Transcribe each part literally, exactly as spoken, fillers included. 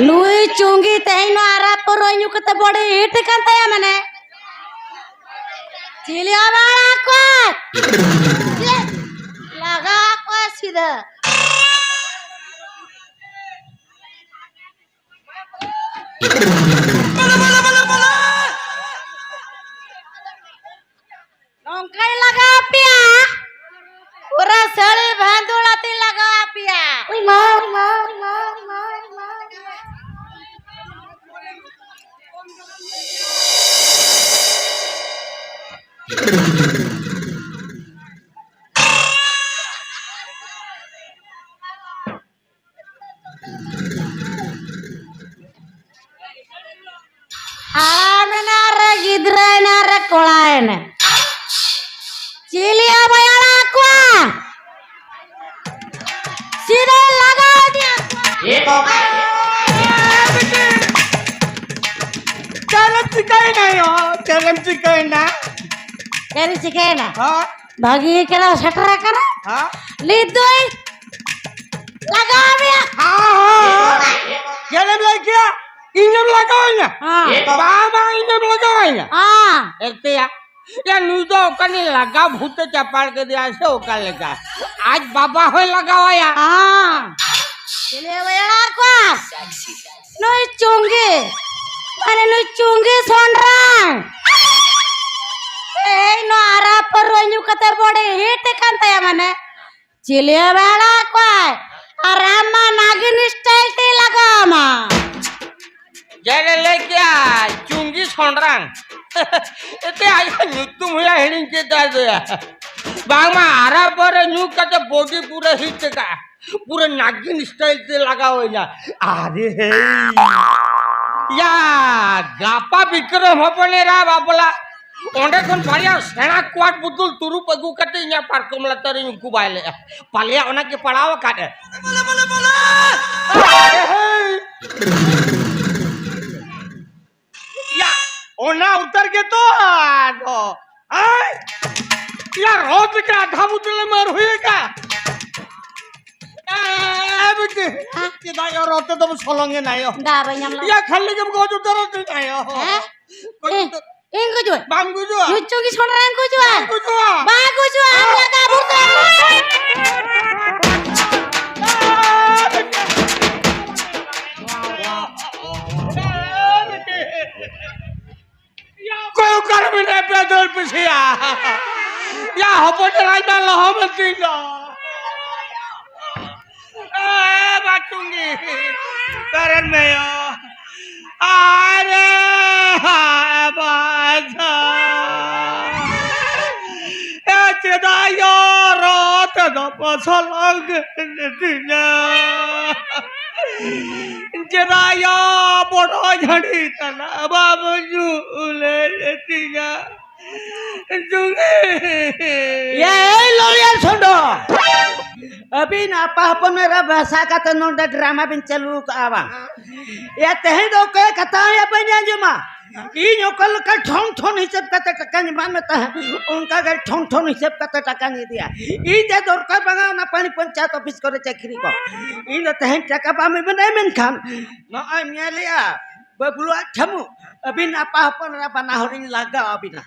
ᱱᱩᱭ ᱪᱩᱝᱜᱤ ᱛᱮᱦᱮᱧ ᱱᱚᱣᱟ ᱟᱨᱟᱜ ᱯᱟᱹᱣᱨᱟᱹ ᱧᱩ ᱠᱟᱛᱮ ᱵᱚᱰᱤ ᱦᱤᱴ ᱠᱟᱱ ᱛᱟᱭᱟ ᱢᱟᱱᱮ᱾ ᱪᱤᱞᱤ ᱦᱚᱸ ᱵᱟᱭ ᱟᱲᱟᱜ ᱠᱚᱣᱟ᱾ ᱞᱟᱜᱟ ᱠᱚᱣᱟ ᱥᱤᱫᱷᱟᱹ᱾ ᱱᱚᱝᱠᱟᱧ ᱞᱟᱜᱟᱣ ᱯᱮᱭᱟ, ᱯᱩᱨᱟᱹ ᱥᱟᱹᱲᱤ ᱵᱷᱟᱸᱫᱩᱲ ᱟᱛᱮᱧ ᱞᱟᱜᱟᱣ ᱯᱮᱭᱟ᱾ ᱦᱟᱲᱟᱢ ᱮᱱᱟ ᱨᱮ, ᱜᱤᱫᱽᱨᱟᱹ ᱮᱱᱟ ᱨᱮ, ᱠᱚᱲᱟ ᱮᱱᱟ, ᱪᱤᱞᱤ ᱦᱚᱸ ᱵᱟᱭ ᱟᱲᱟᱜ ᱠᱚᱣᱟ᱾ ᱥᱤᱫᱷᱟᱹ ᱞᱟᱜᱟᱣ ᱤᱫᱤᱭᱟ᱾ ᱪᱮᱫ ᱮᱢ ᱪᱤᱠᱟᱹᱭᱮᱱᱟ ᱭᱚ? ᱪᱮᱫ ᱮᱢ ᱪᱤᱠᱟᱹᱭᱮᱱᱟ? ᱪᱮᱫ ᱮᱢ ᱪᱤᱠᱟᱹᱭᱮᱱᱟ? ᱦᱮᱸ? ᱵᱷᱟᱹᱜᱤ ᱠᱟᱱᱟ, ᱥᱮᱴᱮᱨ ᱟᱠᱟᱱᱟ᱾ ᱦᱮᱸ? ᱱᱤᱛ ᱫᱚᱭ ᱞᱟᱜᱟᱣ ᱢᱮᱭᱟ᱾ ᱦᱮᱸ, ᱦᱮᱸ, ᱦᱮᱸ᱾ ᱪᱮᱫ ᱮᱢ ᱞᱟᱹᱭ ᱠᱮᱭᱟ? ᱤᱧᱮᱢ ᱞᱟᱜᱟᱣᱤᱧᱟ? ᱦᱮᱸ᱾ ᱵᱟᱝ, ᱵᱟᱝ, ᱤᱧᱮᱢ ᱞᱟᱜᱟᱣᱤᱧᱟ? ᱦᱮᱸ᱾ ᱮᱛᱮᱭᱟ, ᱭᱟ, ᱱᱩᱭ ᱫᱚ ᱚᱠᱟᱱᱤᱡ ᱞᱟᱜᱟᱣ ᱵᱷᱩᱛᱮ ᱪᱟᱯᱟᱲ ᱠᱮᱫᱮᱭᱟ ᱥᱮ ᱚᱠᱟ ᱞᱮᱠᱟ? ᱟᱡ ᱵᱟᱵᱟ ᱦᱚᱸᱭ ᱞᱟᱜᱟᱣᱟᱭᱟ᱾ ᱦᱮᱸ᱾ ᱪᱤᱞᱤ ᱵᱟᱭ ᱟᱲᱟᱜ ᱠᱚᱣᱟ? ᱱᱩᱭ ᱪᱩᱝᱜᱤ, ᱢᱟᱱᱮ ᱱᱩᱭ ᱪᱩᱝᱜᱤ ᱥᱚᱱᱰᱨᱟᱝ᱾ ᱮᱭ, ᱱᱚᱣᱟ ᱟᱨᱟ ᱯᱟᱹᱨᱣᱟᱹ ᱧᱩ ᱠᱟᱛᱮ ᱵᱚᱰᱤ ᱦᱤᱴ ᱟᱠᱟᱱ ᱛᱟᱭᱟ ᱢᱟᱱᱮ᱾ ᱪᱤᱞᱤ ᱦᱚᱸ ᱵᱟᱭ ᱟᱲᱟᱜ ᱠᱚᱣᱟᱭ᱾ ᱟᱨ ᱟᱢ ᱢᱟ ᱱᱟᱜᱤᱱ ᱥᱴᱟᱭᱤᱞ ᱛᱮ ᱞᱟᱜᱟᱣ ᱟᱢᱟ᱾ ᱡᱮᱱᱮ ᱞᱟᱹᱭ ᱠᱮᱜᱼᱟ, ᱪᱩᱝᱜᱤ ᱥᱚᱱᱰᱨᱟᱝ᱾ ᱮᱛᱮ ᱟᱭᱟᱜ ᱧᱩᱛᱩᱢ ᱦᱚᱸᱭᱟ ᱦᱤᱲᱤᱧ ᱠᱮᱫ ᱛᱟᱭ ᱫᱚᱭᱟ᱾ ᱵᱟᱝᱢᱟ ᱟᱨᱟ ᱯᱟᱹᱨᱣᱟᱹ ᱧᱩ ᱠᱟᱛᱮ ᱵᱚᱰᱤ ᱯᱩᱨᱟᱹ ᱦᱤᱴ ᱟᱠᱟᱜᱼᱟ᱾ ᱯᱩᱨᱟᱹ ᱱᱟᱜᱤᱱ ᱥᱴᱟᱭᱤᱞ ᱛᱮ ᱞᱟᱜᱟᱣ ᱟᱹᱧᱟ᱾ ᱟᱨᱮ ᱦᱮᱭ᱾ ᱭᱟ, ᱜᱟᱯᱟ ᱵᱤᱠᱨᱚᱢ ᱦᱚᱯᱚᱱ ᱮᱨᱟ ᱵᱟᱯᱞᱟ᱾ ᱚᱸᱰᱮ ᱠᱷᱚᱱ ᱵᱟᱨᱭᱟ ᱥᱮᱬᱟ ᱠᱚᱣᱟᱴ ᱵᱩᱫᱩᱞ ᱛᱩᱨᱩᱯ ᱟᱹᱜᱩ ᱠᱟᱛᱮ ᱤᱧᱟᱹᱜ ᱯᱟᱨᱠᱚᱢ ᱞᱟᱛᱟᱨ ᱨᱤᱧ ᱩᱠᱩ ᱵᱟᱭ ᱞᱮᱜᱼᱟ᱾ ᱯᱟᱞᱮᱭᱟ ᱚᱱᱟ ᱜᱮ ᱯᱟᱲᱟᱣ ᱟᱠᱟᱫ ᱮ᱾ ᱟᱨᱮ ᱦᱮᱭ᱾ ᱭᱟ, ᱚᱱᱟ ᱩᱛᱟᱹᱨ ᱜᱮᱛᱚ ᱟᱫᱚ᱾ ᱟᱭ! ᱭᱟ, ᱨᱚᱛ ᱞᱮᱠᱟ ᱟᱫᱷᱟ ᱵᱩᱛᱟᱹ ᱞᱮ ᱢᱟᱹᱨ ᱦᱩᱭ ᱟᱠᱟ᱾ ᱮ, ᱵᱤᱴᱤ, ᱪᱮᱫᱟᱜ ᱭᱟ ᱨᱚᱛᱮ ᱫᱚᱢ ᱥᱚᱞᱚᱝ ᱮᱱᱟ ᱭᱟ? ᱫᱟ ᱵᱟᱹᱧ ᱧᱟᱢ ᱞᱟᱜ᱾ ᱭᱟ ᱠᱷᱟᱹᱞᱤ ᱜᱮᱢ ᱜᱚᱡ ᱩᱛᱟᱹᱨᱚᱜ ᱛᱤᱧᱟ ᱭᱟ᱾ ᱦᱮᱸ? ᱜᱚᱡ ᱤᱧ, ᱩᱛᱟᱹᱨ- ᱤᱧ ᱜᱩᱡᱩᱜᱼᱟ? ᱵᱟᱢ ᱜᱩᱡᱩᱜᱼᱟ? ᱱᱩᱭ ᱪᱩᱝᱜᱤ ᱥᱚᱸᱰᱨᱟᱧ ᱜᱩᱡᱩᱜᱼᱟ? ᱵᱟᱢ ᱜᱩᱡᱩᱜᱼᱟ? ᱵᱟᱝ ᱜᱩᱡᱩᱜᱼᱟ, ᱟᱢ ᱞᱟᱜᱟ ᱵᱷᱩᱨᱛᱤ᱾ ᱚᱠᱚᱭ ᱚᱠᱟᱨᱮ ᱢᱮᱱᱟᱭᱟ ᱯᱮ ᱫᱟᱹᱲ ᱯᱤᱪᱷᱤᱭᱟ? ᱭᱟ ᱦᱚᱯᱚᱱ ᱮᱨᱟ ᱫᱚ ᱞᱚᱦᱚᱢ ᱮᱱ ᱛᱤᱧ ᱫᱚ᱾ ᱮ ᱵᱟᱪᱩᱝᱜᱤ, ᱯᱮᱨᱮᱱ ᱢᱮᱭᱟ᱾ ᱟᱨᱮ ᱦᱟᱭ ᱵᱟᱡᱟ᱾ ᱮ ᱪᱮᱫᱟᱜ ᱭᱚ ᱨᱚᱛ ᱫᱚ ᱯᱚᱥᱚᱞᱚᱝ ᱛᱤᱧᱟ? ᱪᱮᱫᱟᱜ ᱭᱟ ᱵᱚᱲᱚ ᱡᱷᱟᱹᱲᱤ ᱛᱟᱞᱟ ᱵᱟᱢ ᱡᱩᱞᱮ ᱛᱤᱧᱟ? ᱡᱩᱜᱤ᱾ ᱭᱟ, ᱮᱭ ᱞᱚᱞᱤᱭᱟᱱ ᱥᱚᱸᱰᱚ᱾ ᱟᱹᱵᱤᱱ ᱟᱯᱟ ᱦᱚᱯᱚᱱ ᱮᱨᱟ ᱵᱷᱟᱥᱟ ᱠᱟᱛᱮ ᱱᱚᱰᱮ ᱰᱨᱟᱢᱟ ᱵᱤᱱ ᱪᱟᱹᱞᱩ ᱠᱟᱜᱼᱟ ᱵᱟᱝ? ᱭᱟ, ᱛᱮᱦᱮᱧ ᱫᱚ ᱚᱠᱚᱭ ᱠᱟᱛᱷᱟ ᱦᱚᱸ ᱭᱟ ᱵᱟᱹᱧ ᱟᱸᱡᱚᱢᱟ᱾ ᱤᱧ ᱚᱠᱟ ᱞᱮᱠᱟ ᱴᱷᱚᱱ ᱴᱷᱚᱱ ᱦᱤᱥᱟᱹᱵ ᱠᱟᱛᱮ ᱴᱟᱠᱟᱧ ᱮᱢᱟᱫ ᱢᱮ ᱛᱟᱦᱮᱸᱫ, ᱚᱱᱠᱟ ᱜᱮ ᱴᱷᱚᱱ ᱴᱷᱚᱱ ᱦᱤᱥᱟᱹᱵ ᱠᱟᱛᱮ ᱴᱟᱠᱟᱧ ᱤᱫᱤᱭᱟ᱾ ᱤᱧ ᱫᱚ ᱫᱚᱨᱠᱟᱨ ᱵᱟᱝᱟ ᱚᱱᱟ ᱯᱟᱹᱱᱤ ᱯᱚᱧᱪᱟᱭᱮᱛ ᱚᱯᱷᱤᱥ ᱠᱚᱨᱮ ᱪᱟᱹᱠᱨᱤ ᱠᱚ᱾ ᱤᱧ ᱫᱚ ᱛᱮᱦᱮᱧ ᱴᱟᱠᱟ ᱵᱟᱢ ᱮᱢᱟᱹᱧ ᱢᱮᱱᱠᱷᱟᱱ ᱱᱚᱜᱼᱚᱭ ᱧᱮᱞᱮᱜᱼᱟ ᱵᱟᱹᱵᱞᱩᱣᱟᱜ ᱴᱷᱟᱹᱢᱩ, ᱟᱹᱵᱤᱱ ᱟᱯᱟ ᱦᱚᱯᱚᱱ ᱮᱨᱟ ᱵᱟᱱᱟ ᱦᱚᱲᱤᱧ ᱞᱟᱜᱟᱣ ᱟᱹᱵᱤᱱᱟ᱾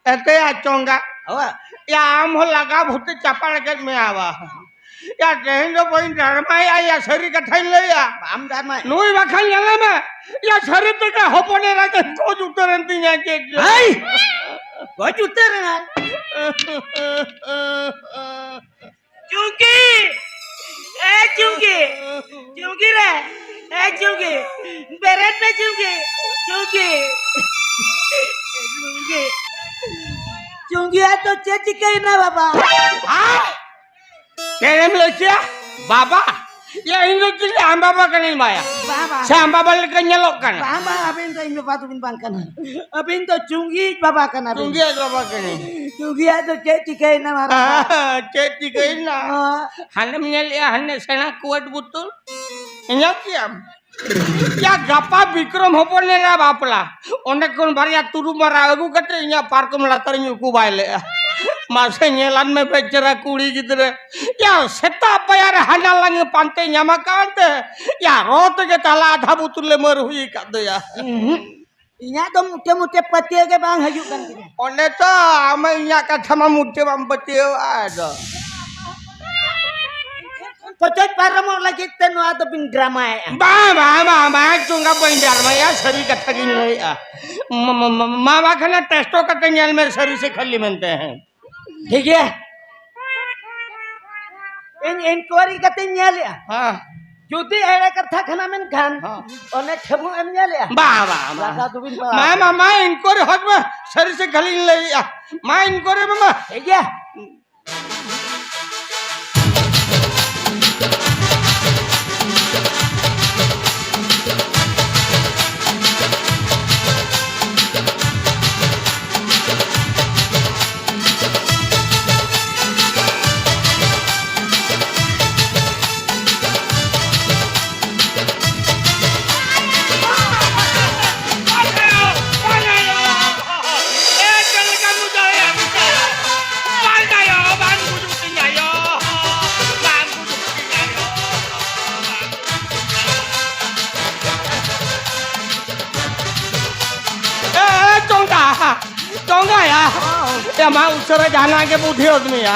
ᱮᱛᱮ ᱟᱪᱚᱝᱜᱟ᱾ ᱦᱳᱭ᱾ ᱭᱟ, ᱟᱢ ᱦᱚᱸ ᱞᱟᱜᱟ ᱵᱷᱩᱛᱤ ᱪᱟᱯᱟᱲ ᱠᱮᱫ ᱢᱮᱭᱟ ᱵᱟ᱾ ᱭᱟ, ᱛᱮᱦᱮᱧ ᱫᱚ ᱵᱟᱹᱧ ᱰᱨᱟᱢᱟᱭᱟ, ᱭᱟ, ᱥᱟᱹᱨᱤ ᱠᱟᱛᱷᱟᱧ ᱞᱟᱹᱭᱟ᱾ ᱵᱟᱢ ᱰᱨᱟᱢᱟᱭᱟ᱾ ᱱᱩᱭ ᱵᱟᱠᱷᱟᱱ ᱧᱮᱞᱮ ᱢᱮ᱾ ᱭᱟ, ᱥᱟᱹᱨᱤ ᱛᱮᱜᱮ ᱦᱚᱯᱚᱱ ᱮᱨᱟ ᱜᱮ ᱜᱚᱡ ᱩᱛᱟᱹᱨᱮᱱ ᱛᱤᱧᱟ ᱪᱮᱫ ᱪᱚ᱾ ᱦᱟᱭ! ᱜᱚᱡ ᱩᱛᱟᱹᱨᱮᱱᱟᱭ? ᱪᱩᱝᱠᱤ! ᱮ ᱪᱩᱝᱠᱤ! ᱪᱩᱝᱠᱤ ᱨᱮ! ᱮ ᱪᱩᱝᱠᱤ! ᱵᱮᱨᱮᱫ ᱢᱮ ᱪᱩᱝᱠᱤ! ᱪᱩᱝᱠᱤ! ᱪᱩᱝᱠᱤ! ᱪᱩᱝᱠᱤ, ᱟᱫᱚ ᱪᱮᱫ ᱪᱤᱠᱟᱹᱭᱮᱱᱟ ᱵᱟᱵᱟ? ᱦᱮᱸ? ᱪᱮᱫ ᱮᱢ ᱞᱟᱹᱭ ᱠᱮᱭᱟ? ᱵᱟᱵᱟ? ᱭᱟ, ᱤᱧ ᱫᱚ ᱪᱤᱞᱤ ᱟᱢ ᱵᱟᱵᱟ ᱠᱟᱹᱱᱟᱹᱧ ᱵᱟᱭᱟ? ᱵᱟᱝ, ᱵᱟᱝ᱾ ᱥᱮ ᱟᱢ ᱵᱟᱵᱟ ᱞᱮᱠᱟ ᱧᱮᱞᱚᱜ ᱠᱟᱱᱟ? ᱵᱟᱝ, ᱵᱟᱝ, ᱟᱹᱵᱤᱱ ᱫᱚ ᱤᱧ ᱵᱟᱵᱟ ᱫᱚᱵᱤᱱ ᱵᱟᱝ ᱠᱟᱱᱟ᱾ ᱟᱹᱵᱤᱱ ᱫᱚ ᱪᱩᱝᱜᱤᱭᱤᱡ ᱵᱟᱵᱟ ᱠᱟᱱᱟ ᱵᱤᱱ᱾ ᱪᱩᱝᱜᱤᱭᱟᱜ ᱵᱟᱵᱟ ᱠᱟᱹᱱᱟᱹᱧ᱾ ᱪᱩᱝᱜᱤᱭᱟᱜ ᱫᱚ ᱪᱮᱫ ᱪᱤᱠᱟᱹᱭᱮᱱᱟ ᱢᱟᱨᱟᱝ? ᱪᱮᱫ ᱪᱤᱠᱟᱹᱭᱮᱱᱟ? ᱦᱚᱸ᱾ ᱦᱟᱱᱮᱢ ᱧᱮᱞᱮᱜᱼᱟ, ᱦᱟᱱᱮ ᱥᱮᱬᱟ ᱠᱩᱣᱟᱹᱴ ᱵᱩᱛᱩᱞ? ᱧᱮᱞ ᱠᱮᱜᱼᱟᱢ? ᱭᱟ, ᱜᱟᱯᱟ ᱵᱤᱠᱨᱚᱢ ᱦᱚᱯᱚᱱ ᱮᱨᱟ ᱵᱟᱯᱞᱟ᱾ ᱚᱸᱰᱮ ᱠᱷᱚᱱ ᱵᱟᱨᱭᱟ ᱛᱩᱨᱩ ᱢᱟᱨᱟ ᱟᱹᱜᱩ ᱠᱟᱛᱮ ᱤᱧᱟᱹᱜ ᱯᱟᱨᱠᱚᱢ ᱞᱟᱛᱟᱨᱤᱧ ᱩᱠᱩ ᱵᱟᱭ ᱞᱮᱜᱼᱟ᱾ ᱢᱟᱥᱮ ᱧᱮᱞᱟᱱ ᱢᱮ ᱵᱮᱪᱟᱨᱟ ᱠᱩᱲᱤ ᱜᱤᱫᱽᱨᱟᱹ᱾ ᱭᱟ, ᱥᱮᱛᱟᱜ ᱯᱟᱭᱟᱨ ᱨᱮ ᱦᱟᱱᱟ ᱞᱟᱝ ᱯᱟᱱᱛᱮ ᱧᱟᱢ ᱟᱠᱟᱫ ᱛᱮ, ᱭᱟ, ᱨᱚ ᱛᱮᱜᱮ ᱛᱟᱞᱟ ᱟᱫᱷᱟ ᱵᱩᱛᱩᱞ ᱞᱮ ᱢᱟᱹᱨ ᱦᱩᱭ ᱟᱠᱟᱫ ᱫᱚᱭᱟ᱾ ᱩᱸᱦᱩᱸ᱾ ᱤᱧᱟᱹᱜ ᱫᱚ ᱢᱩᱴᱮ ᱢᱩᱴᱮ ᱯᱟᱹᱛᱭᱟᱹᱣ ᱜᱮ ᱵᱟᱝ ᱦᱤᱡᱩᱜ ᱠᱟᱱ ᱛᱤᱧᱟᱹ᱾ ᱚᱸᱰᱮ ᱛᱚ ᱟᱢ ᱤᱧᱟᱹᱜ ᱠᱟᱛᱷᱟ ᱢᱟ ᱢᱩᱴᱮ ᱵᱟᱢ ᱯᱟᱹᱛᱭᱟᱹᱣᱟᱜᱼᱟ ᱟᱫᱚ᱾ ᱯᱚᱪᱚᱡ ᱯᱟᱨᱚᱢᱚᱜ ᱞᱟᱹᱜᱤᱫ ᱛᱮ ᱱᱚᱣᱟ ᱫᱚᱵᱤᱱ ᱰᱨᱟᱢᱟᱭᱮᱫᱼᱟ᱾ ᱵᱟᱝ, ᱵᱟᱝ, ᱵᱟᱝ, ᱵᱟᱝ, ᱪᱚᱸᱜᱟ ᱵᱟᱹᱧ ᱰᱨᱟᱢᱟᱭᱟ, ᱥᱟᱹᱨᱤ ᱠᱟᱛᱷᱟ ᱜᱤᱧ ᱞᱟᱹᱭᱮᱫᱼᱟ᱾ ᱢᱟ, ᱢᱟ, ᱢᱟ, ᱢᱟ, ᱢᱟ ᱠᱷᱟᱱ ᱴᱮᱥᱴᱚ ᱠᱟᱛᱮ ᱧᱮᱞ ᱢᱮ, ᱥᱟᱹᱨᱤ ᱥᱮ ᱠᱷᱟᱹᱞᱤ ᱢᱮᱱᱛᱮ᱾ ᱴᱷᱤᱠ ᱜᱮᱭᱟ, ᱤᱧ ᱤᱱᱠᱩᱣᱟᱨᱤ ᱠᱟᱛᱮᱧ ᱧᱮᱞᱮᱜᱼᱟ᱾ ᱦᱮᱸ᱾ ᱡᱩᱫᱤ ᱮᱲᱮ ᱠᱟᱛᱷᱟ ᱠᱟᱱᱟ ᱢᱮᱱᱠᱷᱟᱱ, ᱦᱮᱸ᱾ ᱚᱱᱮ ᱴᱷᱮᱵᱩ ᱮᱢ ᱧᱮᱞᱮᱜᱼᱟ? ᱵᱟᱝ, ᱵᱟᱝ, ᱵᱟᱝ᱾ ᱞᱟᱜᱟ ᱫᱩᱵᱤᱱ ᱯᱟᱲᱟᱣ ᱢᱟ, ᱢᱟ, ᱠᱟᱱᱟ᱾ ᱢᱟ, ᱤᱱᱠᱩᱣᱟᱨᱤ ᱦᱚᱪ ᱢᱮ, ᱥᱟᱹᱨᱤ ᱥᱮ ᱠᱷᱟᱹᱞᱤᱧ ᱞᱟᱹᱭᱮᱜᱼᱟ᱾ ᱢᱟ, ᱤᱱᱠᱩᱣᱟᱨᱤ ᱢᱮ, ᱢᱟ᱾ ᱴᱷᱤᱠ ᱜᱮᱭᱟ᱾ ᱮ, ᱮ, ᱪᱚᱸᱜᱟ! ᱪᱚᱸᱜᱟᱭᱟ! ᱦᱚᱸ᱾ ᱮ, ᱢᱟ ᱩᱥᱟᱹᱨᱟ ᱡᱟᱦᱟᱱᱟᱜ ᱜᱮ ᱵᱩᱫᱷᱤ ᱦᱚᱫ ᱢᱮᱭᱟ᱾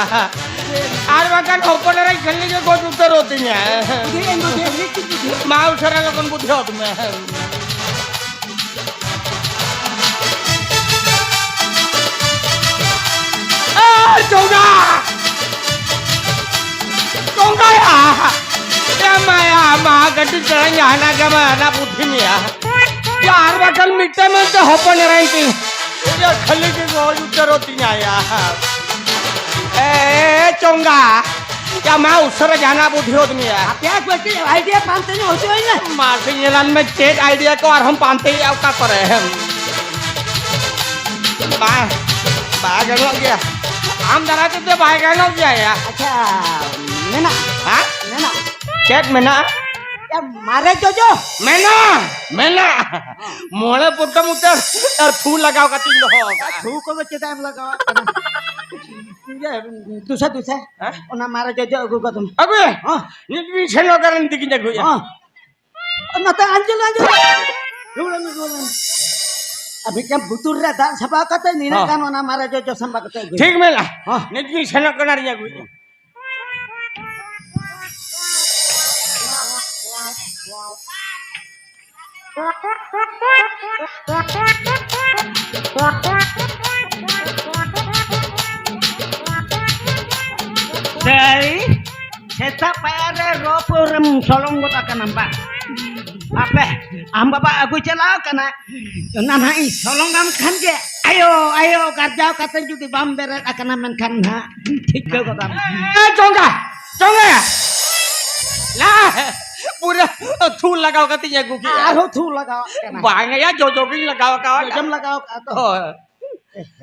ᱟᱨ ᱵᱟᱝᱠᱷᱟᱱ ᱦᱚᱯᱚᱱ ᱮᱨᱟᱧ ᱠᱷᱟᱹᱞᱤ ᱜᱮ ᱜᱚᱡ ᱩᱛᱟᱹᱨᱚᱜ ᱛᱤᱧᱟ᱾ ᱵᱩᱫᱷᱤ ᱮᱢ ᱵᱩᱫᱷᱤ ᱮᱢ ᱢᱤᱫᱴᱤᱡ ᱵᱩᱫᱷᱤ᱾ ᱢᱟ ᱩᱥᱟᱹᱨᱟ ᱞᱚᱜᱚᱱ ᱵᱩᱫᱷᱤ ᱦᱚᱫ ᱢᱮ᱾ ᱮ, ᱪᱚᱸᱜᱟ! ᱪᱚᱸᱜᱟᱭᱟ! ᱮ ᱢᱟᱭᱟ, ᱢᱟ ᱠᱟᱹᱴᱤᱡ ᱪᱮᱬᱮ ᱡᱟᱦᱟᱱᱟᱜ ᱜᱮ ᱢᱟ, ᱦᱟᱱᱟ ᱵᱩᱫᱷᱤ ᱢᱮᱭᱟ᱾ ᱭᱟ, ᱟᱨ ᱵᱟᱠᱷᱟᱱ ᱢᱤᱫᱴᱮᱱ ᱢᱮᱱᱛᱮ ᱦᱚᱯᱚᱱ ᱮᱨᱟᱧ ᱛᱤᱧ᱾ ᱭᱟ, ᱠᱷᱟᱹᱞᱤ ᱜᱮ ᱜᱚᱡ ᱩᱛᱟᱹᱨᱚᱜ ᱛᱤᱧᱟ ᱭᱟ᱾ ᱮ, ᱪᱚᱸᱜᱟ! ᱭᱟ, ᱢᱟ ᱩᱥᱟᱹᱨᱟ ᱡᱟᱦᱟᱱᱟᱜ ᱵᱩᱫᱷᱤ ᱦᱚᱫ ᱢᱮᱭᱟ᱾ ᱟᱯᱮᱭᱟᱜ ᱠᱟᱹᱴᱤᱡ ᱟᱭᱰᱤᱭᱟ ᱯᱟᱱᱛᱮ ᱧᱚᱜ ᱦᱚᱪᱚᱭ ᱢᱮ᱾ ᱢᱟᱥᱮ ᱧᱮᱞᱟᱱ ᱢᱮ, ᱪᱮᱫ ᱟᱭᱰᱤᱭᱟ ᱠᱚ ᱟᱨᱦᱚᱸ ᱯᱟᱱᱛᱮᱭᱮᱫᱼᱟ ᱚᱠᱟ ᱠᱚᱨᱮ? ᱵᱟᱝ, ᱵᱟᱭ ᱜᱟᱱᱚᱜ ᱜᱮᱭᱟ᱾ ᱟᱢ ᱫᱟᱨᱟᱭ ᱛᱮᱫᱚ ᱵᱟᱭ ᱜᱟᱱᱚᱜ ᱜᱮᱭᱟ ᱭᱟ᱾ ᱟᱪᱪᱷᱟ, ᱢᱮᱱᱟᱜᱼᱟ᱾ ᱦᱮᱸ? ᱢᱮᱱᱟᱜᱼᱟ᱾ ᱪᱮᱫ ᱢᱮᱱᱟᱜᱼᱟ? ᱭᱟ, ᱢᱟᱨᱮ ᱡᱚᱡᱚ᱾ ᱢᱮᱱᱟᱜᱼᱟ, ᱢᱮᱱᱟᱜᱼᱟ᱾ ᱢᱚᱬᱮ ᱯᱚᱴᱚᱢ ᱩᱛᱟᱹᱨ ᱟᱨ ᱛᱷᱩ ᱞᱟᱜᱟᱣ ᱠᱟᱛᱮᱧ ᱫᱚᱦᱚ ᱟᱠᱟᱫᱼᱟ᱾ ᱛᱷᱩ ᱠᱚᱫᱚ ᱪᱮᱫᱟᱜ ᱮᱢ ᱞᱟᱜᱟᱣᱟᱜ ᱠᱟᱱᱟ? ᱤᱭᱟᱹ, ᱫᱩᱥᱮ, ᱫᱩᱥᱮ᱾ ᱦᱮᱸ? ᱚᱱᱟ ᱢᱟᱨᱮ ᱡᱚᱡᱚ ᱟᱹᱜᱩ ᱜᱚᱫ ᱢᱮ᱾ ᱟᱹᱜᱩᱭᱟ? ᱦᱚᱸ᱾ ᱱᱤᱛ ᱜᱮ ᱥᱮᱱᱚᱜ ᱠᱟᱱᱟ, ᱱᱤᱛ ᱜᱮᱧ ᱟᱹᱜᱩᱭᱟ᱾ ᱦᱚᱸ᱾ ᱚᱱᱟᱛᱮ ᱟᱸᱡᱮᱞ, ᱟᱸᱡᱮᱞ᱾ ᱨᱩᱣᱟᱹᱲ ᱢᱮ, ᱨᱩᱣᱟᱹᱲ ᱢᱮ᱾ ᱟᱨ ᱢᱤᱫᱴᱮᱱ ᱵᱩᱛᱩᱞ ᱨᱮ ᱫᱟᱜ ᱥᱟᱯᱷᱟ ᱠᱟᱛᱮ, ᱱᱤᱱᱟᱹᱜ ᱦᱚᱸ᱾ ᱜᱟᱱ ᱚᱱᱟ ᱢᱟᱨᱮ ᱡᱚᱡᱚ ᱥᱟᱢᱵᱟ ᱠᱟᱛᱮ ᱟᱹᱜᱩᱭ ᱢᱮ᱾ ᱴᱷᱤᱠ ᱢᱮᱱᱟᱜᱼᱟ᱾ ᱦᱚᱸ᱾ ᱱᱤᱛ ᱜᱮ ᱥᱮᱱᱚᱜ ᱠᱟᱱᱟ, ᱟᱨᱤᱧ ᱟᱹᱜᱩᱭᱟ᱾ ᱫᱟᱹᱭ, ᱥᱮᱛᱟᱜ ᱯᱟᱭᱟᱨ ᱨᱮ ᱨᱚ ᱯᱟᱹᱣᱨᱟᱹᱢ ᱥᱚᱞᱚᱝ ᱜᱚᱫ ᱟᱠᱟᱱᱟᱢ ᱵᱟᱝ? ᱟᱯᱮ, ᱟᱢ ᱵᱟᱵᱟ ᱟᱹᱜᱩ ᱪᱟᱞᱟᱣ ᱠᱟᱱᱟ, ᱚᱱᱟ ᱱᱟᱦᱟᱜ ᱤᱧ ᱥᱚᱞᱚᱝᱟᱢ ᱠᱷᱟᱱ ᱜᱮ, ᱟᱭᱳ, ᱟᱭᱳ, ᱜᱟᱨᱡᱟᱣ ᱠᱟᱛᱮ ᱡᱩᱫᱤ ᱵᱟᱢ ᱵᱮᱨᱮᱫ ᱟᱠᱟᱱᱟ, ᱢᱮᱱᱠᱷᱟᱱ ᱱᱟᱦᱟᱜ ᱴᱷᱤᱠᱟᱹ ᱜᱚᱫᱟᱢ᱾ ᱮ, ᱪᱚᱸᱜᱟ, ᱪᱚᱸᱜᱟ᱾ ᱞᱟ, ᱯᱩᱨᱟᱹ ᱛᱷᱩ ᱞᱟᱜᱟᱣ ᱠᱟᱛᱮᱧ ᱟᱹᱜᱩ ᱠᱮᱜᱼᱟ᱾ ᱟᱨᱦᱚᱸ ᱛᱷᱩ ᱞᱟᱜᱟᱣ ᱠᱟᱱᱟ᱾ ᱵᱟᱝ ᱭᱟ, ᱡᱚᱡᱚ ᱜᱤᱧ ᱞᱟᱜᱟᱣ ᱠᱟᱣᱟ᱾ ᱡᱚᱡᱚᱢ ᱞᱟᱜᱟᱣ ᱠᱟᱜᱼᱟ ᱛᱚ? ᱦᱳᱭ᱾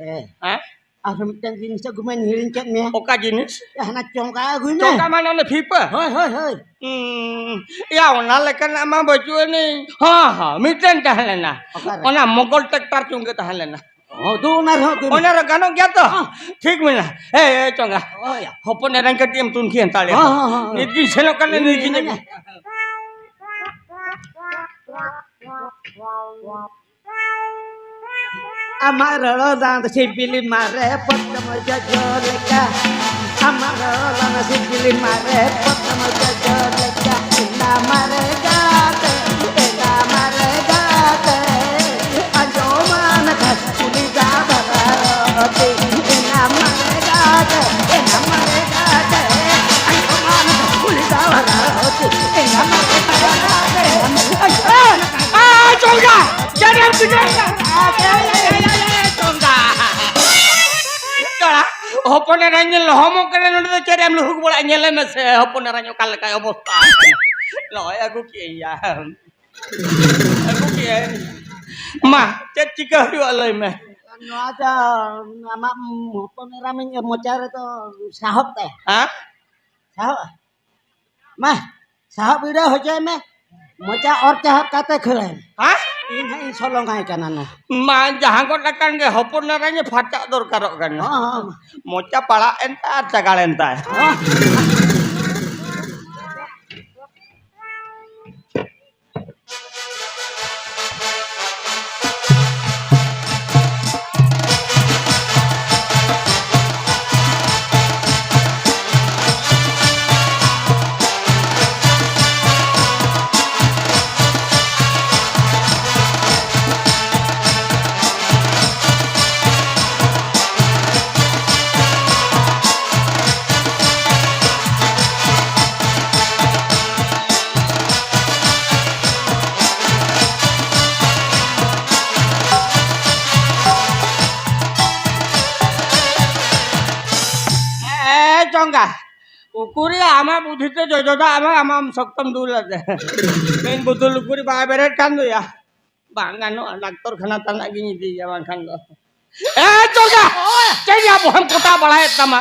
ᱦᱮᱸ᱾ ᱦᱮᱸ? ᱟᱨᱦᱚᱸ ᱢᱤᱫᱴᱟᱝ ᱡᱤᱱᱤᱥ ᱟᱹᱜᱩ ᱢᱟᱧ ᱦᱤᱲᱤᱧ ᱠᱮᱫ ᱢᱮᱭᱟ᱾ ᱚᱠᱟ ᱡᱤᱱᱤᱥ? ᱦᱟᱱᱟ ᱪᱚᱸᱜᱟ ᱟᱹᱜᱩᱭ ᱢᱮ᱾ ᱪᱚᱸᱜᱟ ᱢᱟᱱᱮ ᱚᱱᱮ ᱯᱷᱤᱯᱟᱹ? ᱦᱳᱭ, ᱦᱳᱭ, ᱦᱳᱭ᱾ ᱩᱸ, ᱭᱟ, ᱚᱱᱟ ᱞᱮᱠᱟᱱᱟᱜ ᱢᱟ ᱵᱟᱹᱪᱩᱜ ᱟᱹᱱᱤᱡ᱾ ᱦᱚᱸ, ᱦᱚᱸ, ᱢᱤᱫᱴᱮᱱ ᱛᱟᱦᱮᱸ ᱞᱮᱱᱟ᱾ ᱚᱠᱟᱨᱮ? ᱚᱱᱟ ᱢᱚᱜᱚᱞ ᱴᱨᱟᱠᱴᱟᱨ ᱪᱚᱸᱜᱟ ᱛᱟᱦᱮᱸ ᱞᱮᱱᱟ᱾ ᱦᱚᱸ, ᱫᱩ ᱚᱱᱟ ᱨᱮᱦᱚᱸ ᱫᱩ᱾ ᱚᱱᱟ ᱨᱮ ᱜᱟᱱᱚᱜ ᱜᱮᱭᱟ ᱛᱚ? ᱦᱚᱸ᱾ ᱴᱷᱤᱠ ᱢᱮᱱᱟᱜᱼᱟ᱾ ᱦᱮ, ᱮ, ᱪᱚᱸᱜᱟ᱾ ᱦᱳᱭ᱾ ᱦᱚᱯᱚᱱ ᱮᱨᱟᱧ ᱠᱟᱹᱴᱤᱡ ᱮᱢ ᱛᱩᱱᱠᱷᱤ ᱦᱟᱛᱟᱲᱮᱭᱟ᱾ ᱦᱚᱸ, ᱦᱚᱸ, ᱦᱚᱸ, ᱦᱚᱸ᱾ ᱱᱤᱛ ᱜᱤᱧ ᱥᱮᱱᱚᱜ ᱠᱟᱱᱟ, ᱱᱤᱛ ᱜᱤᱧ ᱟᱹᱜᱩᱭᱟ᱾ ᱟᱢᱟᱜ ᱨᱚᱲ ᱫᱟᱸᱛ ᱥᱤᱵᱤᱞ ᱢᱟᱨᱮ ᱯᱚᱴᱚᱢ ᱡᱚᱡᱚ ᱞᱮᱠᱟ᱾ ᱟᱢᱟᱜ ᱨᱚᱲ ᱫᱟᱸᱛ ᱥᱤᱵᱤᱞ ᱢᱟᱨᱮ ᱯᱚᱴᱚᱢ ᱡᱚᱡᱚ ᱞᱮᱠᱟ᱾ ᱮᱱᱟ ᱢᱟᱨᱮ ᱜᱟᱛᱮ, ᱮᱱᱟ ᱢᱟᱨᱮ ᱜᱟᱛᱮ, ᱟᱸᱡᱚᱢᱟᱱ ᱠᱷᱟᱱ ᱩᱱᱤ ᱫᱟ ᱵᱷᱟᱨᱟᱣᱛᱤ᱾ ᱮᱱᱟ ᱢᱟᱨᱮ ᱜᱟᱛᱮ, ᱮᱱᱟ ᱢᱟᱨᱮ ᱜᱟᱛᱮ, ᱟᱸᱡᱚᱢᱟᱱ ᱠᱷᱟᱱ ᱩᱱᱤ ᱫᱟ ᱵᱷᱟᱨᱟᱣᱛᱤ᱾ ᱮᱱᱟ ᱢᱟᱨᱮ ᱜᱟᱛᱮ, ᱟᱸᱡᱚᱢᱟᱱ ᱠᱷᱟᱱ ᱟ, ᱪᱚᱸᱜᱟ! ᱪᱮᱫ ᱮᱢ ᱪᱤᱠᱟᱹᱭᱮᱫᱟ? ᱪᱚᱸᱜᱟ! ᱪᱚᱸᱜᱟ! ᱦᱚᱯᱚᱱ ᱮᱨᱟᱧ ᱞᱚᱦᱚᱢᱚᱜ ᱠᱟᱱᱟ ᱱᱚᱰᱮ ᱫᱚ, ᱪᱮᱫ ᱮᱢ ᱞᱩᱦᱩᱠ ᱵᱟᱲᱟᱜᱼᱟ? ᱧᱮᱞᱮ ᱢᱮᱥᱮ, ᱦᱚᱯᱚᱱ ᱮᱨᱟᱧ ᱚᱠᱟ ᱞᱮᱠᱟᱭ ᱚᱵᱚᱥᱛᱟ ᱟᱠᱟᱱᱟ᱾ ᱱᱚᱜᱼᱚᱭ ᱟᱹᱜᱩ ᱠᱮᱜᱼᱟᱹᱧ ᱭᱟ᱾ ᱟᱹᱜᱩ ᱠᱮᱜᱼᱟᱹᱧ᱾ ᱢᱟ, ᱪᱮᱫ ᱪᱤᱠᱟᱹ ᱦᱩᱭᱩᱜᱼᱟ ᱞᱟᱹᱭ ᱢᱮ? ᱱᱚᱣᱟ ᱫᱚ ᱟᱢᱟᱜ ᱦᱚᱯᱚᱱ ᱮᱨᱟᱢ ᱢᱚᱪᱟ ᱨᱮᱫᱚ ᱥᱟᱦᱚᱵ ᱛᱟᱭᱟ᱾ ᱦᱮᱸ? ᱥᱟᱦᱚᱵᱼᱟ? ᱢᱟ, ᱥᱟᱦᱚᱵ ᱵᱤᱰᱟᱹᱣ ᱦᱚᱪᱚᱭ ᱢᱮ᱾ ᱢᱚᱪᱟ ᱚᱨ ᱪᱟᱦᱟᱵ ᱠᱟᱛᱮ ᱠᱷᱟᱹᱲᱮᱢ᱾ ᱦᱮᱸ? ᱤᱧ ᱦᱟᱸᱜ ᱤᱧ ᱥᱚᱞᱚᱝᱟᱭ ᱠᱟᱱᱟ ᱱᱟ᱾ ᱢᱟ ᱡᱟᱦᱟᱸ ᱜᱚᱫ ᱟᱠᱟᱱ ᱜᱮ, ᱦᱚᱯᱚᱱ ᱮᱨᱟᱧ ᱯᱷᱟᱨᱪᱟᱜ ᱫᱚᱨᱠᱟᱨᱚᱜ ᱠᱟᱱᱟ᱾ ᱦᱚᱸ, ᱦᱚᱸ᱾ ᱢᱚᱪᱟ ᱯᱟᱲᱟᱜ ᱮᱱ ᱛᱟᱭ ᱟᱨ ᱪᱟᱜᱟᱲ ᱮᱱ ᱛᱟᱭ᱾ ᱦᱚᱸ᱾ ᱮ ᱪᱚᱸᱜᱟ, ᱩᱠᱩᱨᱤᱭᱟ ᱟᱢᱟᱜ ᱵᱩᱫᱷᱤ ᱛᱮ ᱡᱚᱡᱚ ᱫᱟᱜ ᱟᱢᱟᱜ ᱟᱢᱟᱜ ᱥᱚᱠᱛᱚᱢ ᱫᱩᱞ ᱟᱫᱮ᱾ ᱢᱮᱱ ᱵᱩᱫᱷᱩ ᱞᱩᱠᱩᱨᱤ ᱵᱟᱭ ᱵᱮᱨᱮᱫ ᱠᱟᱱ ᱫᱚᱭᱟ᱾ ᱵᱟᱝ ᱜᱟᱱᱚᱜᱼᱟ, ᱰᱟᱠᱛᱚᱨ ᱠᱷᱟᱱᱟ ᱛᱟᱱᱟᱜ ᱜᱤᱧ ᱤᱫᱤᱭᱮᱭᱟ ᱵᱟᱝᱠᱷᱟᱱ ᱫᱚ᱾ ᱮ ᱪᱚᱸᱜᱟ! ᱪᱮᱫ ᱭᱟ ᱵᱚᱦᱚᱢ ᱠᱚᱴᱟ ᱵᱟᱲᱟᱭᱮᱫ ᱛᱟᱢᱟ?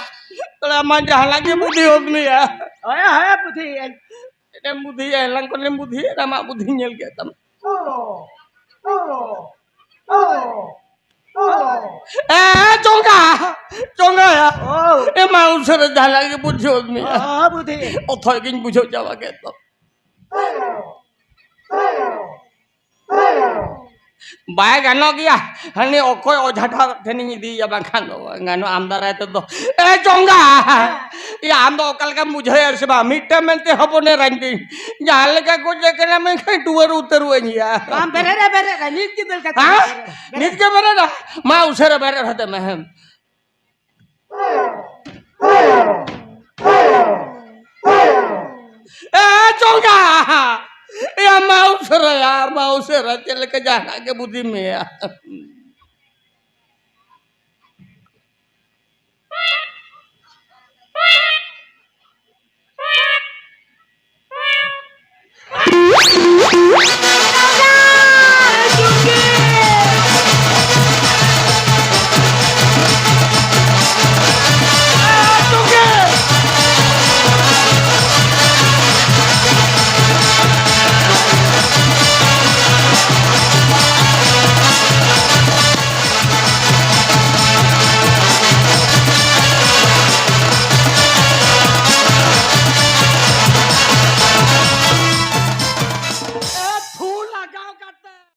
ᱛᱚᱲᱟ ᱢᱟ ᱡᱟᱦᱟᱱᱟᱜ ᱜᱮ ᱵᱩᱫᱷᱤ ᱦᱚᱫ ᱢᱮᱭᱟ᱾ ᱦᱳᱭ, ᱦᱳᱭ, ᱵᱩᱫᱷᱤ᱾ ᱪᱮᱫ ᱮᱢ ᱵᱩᱫᱷᱤᱭᱟ? ᱮᱱᱟᱝ ᱠᱷᱚᱱ ᱮᱢ ᱵᱩᱫᱷᱤᱭᱮᱫ, ᱟᱢᱟᱜ ᱵᱩᱫᱷᱤᱧ ᱧᱮᱞ ᱠᱮᱫ ᱛᱟᱢᱟ᱾ ᱚ, ᱚ, ᱚ, ᱚ᱾ ᱮ ᱪᱚᱸᱜᱟ! ᱪᱚᱸᱜᱟᱭᱟ! ᱚ᱾ ᱮ ᱢᱟ ᱩᱥᱟᱹᱨᱟ ᱡᱟᱦᱟᱱᱟᱜ ᱜᱮ ᱵᱩᱫᱷᱤ ᱦᱚᱫ ᱢᱮᱭᱟ᱾ ᱚ, ᱵᱩᱫᱷᱤ᱾ ᱚᱛᱷᱚᱭ ᱜᱤᱧ ᱵᱩᱡᱷᱟᱹᱣ ᱪᱟᱵᱟ ᱠᱮᱫ ᱛᱟᱢᱟ᱾ ᱚ, ᱚ᱾ ᱵᱟᱭ ᱜᱟᱱᱚᱜ ᱜᱮᱭᱟ᱾ ᱦᱟᱹᱱᱤ ᱚᱠᱚᱭ ᱚᱡᱷᱟ ᱴᱷᱟᱶ ᱴᱷᱮᱱᱤᱧ ᱤᱫᱤᱭᱮᱭᱟ, ᱵᱟᱝᱠᱷᱟᱱ ᱫᱚ ᱵᱟᱝ ᱜᱟᱱᱚᱜᱼᱟ ᱟᱢ ᱫᱟᱨᱟᱭ ᱛᱮᱫᱚ᱾ ᱮ ᱪᱚᱸᱜᱟ! ᱮᱭᱟ, ᱟᱢ ᱫᱚ ᱚᱠᱟ ᱞᱮᱠᱟᱢ ᱵᱩᱡᱷᱟᱹᱣᱮᱫᱼᱟ ᱥᱮ ᱵᱟᱝ? ᱢᱤᱫᱴᱟᱝ ᱢᱮᱱᱛᱮ ᱦᱚᱯᱚᱱ ᱮᱨᱟᱧ ᱛᱤᱧ ᱡᱟᱦᱟᱸ ᱞᱮᱠᱟ ᱜᱚᱡ ᱟᱠᱟᱱᱟ, ᱢᱮᱱᱠᱷᱟᱱ ᱴᱩᱣᱟᱹᱨ ᱩᱛᱟᱹᱨᱚᱜ ᱟᱹᱧ ᱭᱟ᱾ ᱵᱟᱢ ᱵᱮᱨᱮᱫ ᱨᱮ, ᱵᱮᱨᱮᱫ ᱨᱮ, ᱱᱤᱛ ᱜᱮ ᱫᱟᱹᱲ ᱠᱟᱛᱮ ᱦᱮᱸ? ᱵᱮᱨᱮᱫ ᱨᱮ᱾ ᱱᱤᱛ ᱜᱮ ᱵᱮᱨᱮᱫ ᱨᱮ᱾ ᱢᱟ ᱩᱥᱟᱹᱨᱟ ᱵᱮᱨᱮᱫ ᱦᱟᱛᱮ ᱢᱮ᱾ ᱦᱮᱸ᱾ ᱮ ᱪᱚᱸᱜᱟ! ᱮ ᱢᱟ ᱩᱥᱟᱹᱨᱟᱭᱟ, ᱢᱟ ᱩᱥᱟᱹᱨᱟ, ᱪᱮᱫ ᱞᱮᱠᱟ ᱡᱟᱦᱟᱱᱟᱜ ᱜᱮ ᱵᱩᱫᱷᱤ ᱢᱮᱭᱟ᱾